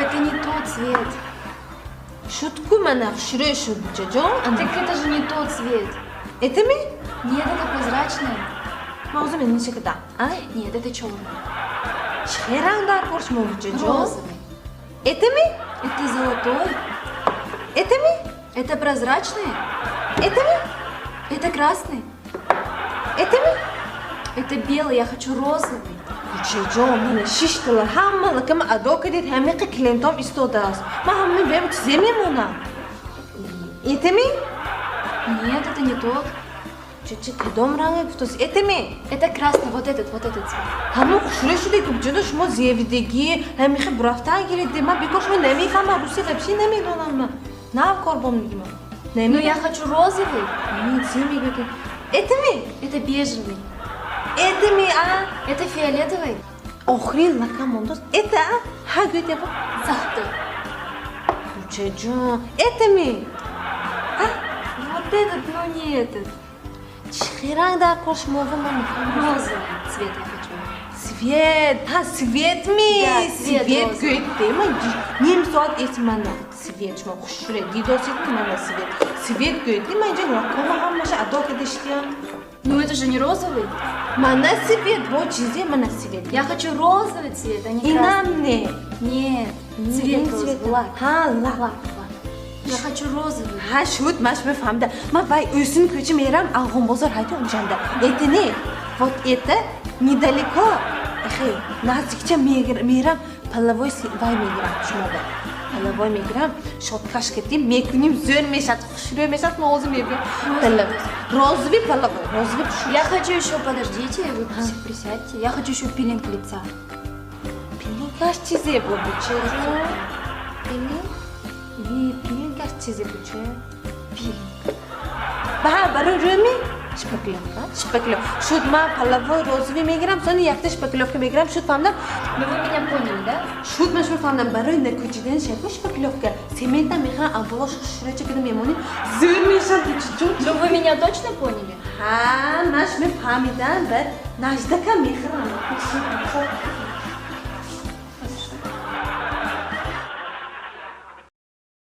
Это не тот цвет. Шуд ку, мана хушрӯ шуд, бучаҷон. Так это же не тот цвет. Это ми? Нет, это прозрачный. Ман ҳозир мениши када, а? Нет, это черный. Чӣ ранг дар кор шумо, бучаҷон? Розовый. Это ми? Это золотой. Это ми? Это прозрачный. Это ми? Это красный. Это ми? Это белый, я хочу розовый. Бучаҷон, мана шиштала ҳама лакама адо кардед, ҳамиқа клиентом истодааст. Ман ҳама бем чизе мемонам. Это ми? Нет, это не тот. Чӣ, кадом ранге гуфтоси? Это ми? Это красный, вот этот цвет. Ҳамон хушрӯ шуде ки, бучаҷон, шумо зевидагӣ ҳамихи бурафтан гиридед. Ман бекор шумо намефаҳмам, руси вообще намедонам ман. Нав кор бом дигиман. Ну, я хочу розовый. Чӣ мегӯед? Это ми? Это бежевый. Это ми, а? Это фиолетовый. Охирин лакам мондост. Это, а? Ҳа, гӯед яба. Золотой. Бучаҷон, это ми? Вот этот, но не этот. Чӣ ранг дар кор шумо, ман мефаҳмам. Розовый цвет я хочу. Цвет, ҳа, цвет ми? Да, цвет Цвет розовый. гӯед, ман ним соат эси мана цвет, шумо хушрӯ дидосед, мана цвет. Цвет гӯед, ман инҷа лакома ҳамаша адо кардиштиям. Ну, это же не розовый. Мана цвет, бо чизе, мана цвет. Я хочу розовый цвет, а не красный. Инам не. Нет, цвет Ин розовый. цвет. Лак. Ҳа, лак. Лак, лак. Я хочу розовый. Ҳа, шуд, маш мефаҳмда. Ман вай ӯсин кӯча мерам, Алғонбозор ҳайти унҷанда. Это не. Вот это недалеко. Эхе, наздикча мерам, половой вай мегирам шумоба. Половой мегирам, щёткаш кардим, мекуним, зӯр мешад, хушрӯ мешад, ман ҳозир мебиём. Розовый половой, розовый. Я хочу еще, подождите, вы присядьте. Я хочу еще пилинг лица. Пилингаш чизе бу, бучаҷон? Пилинг? И пилингаш чизе буча? Пилинг. Ба барои рӯми? Шпаклёвка, шпаклёвка. Шуд, ман половой розовый мегирам, сони якта шпаклёвка мегирам, шуд, фаҳмдам. Ну, вы меня поняли, да? Шуд, ман шумо фаҳмдам, барои накӯчидани шайко шпаклёвка. Цемента мехоҳам, аввало хушрӯча када мемонем, зӯр мешад, бучаҷон. Ну, вы меня точно поняли? Ҳа, ман шумо фаҳмидам, ба наждака мехӯрам.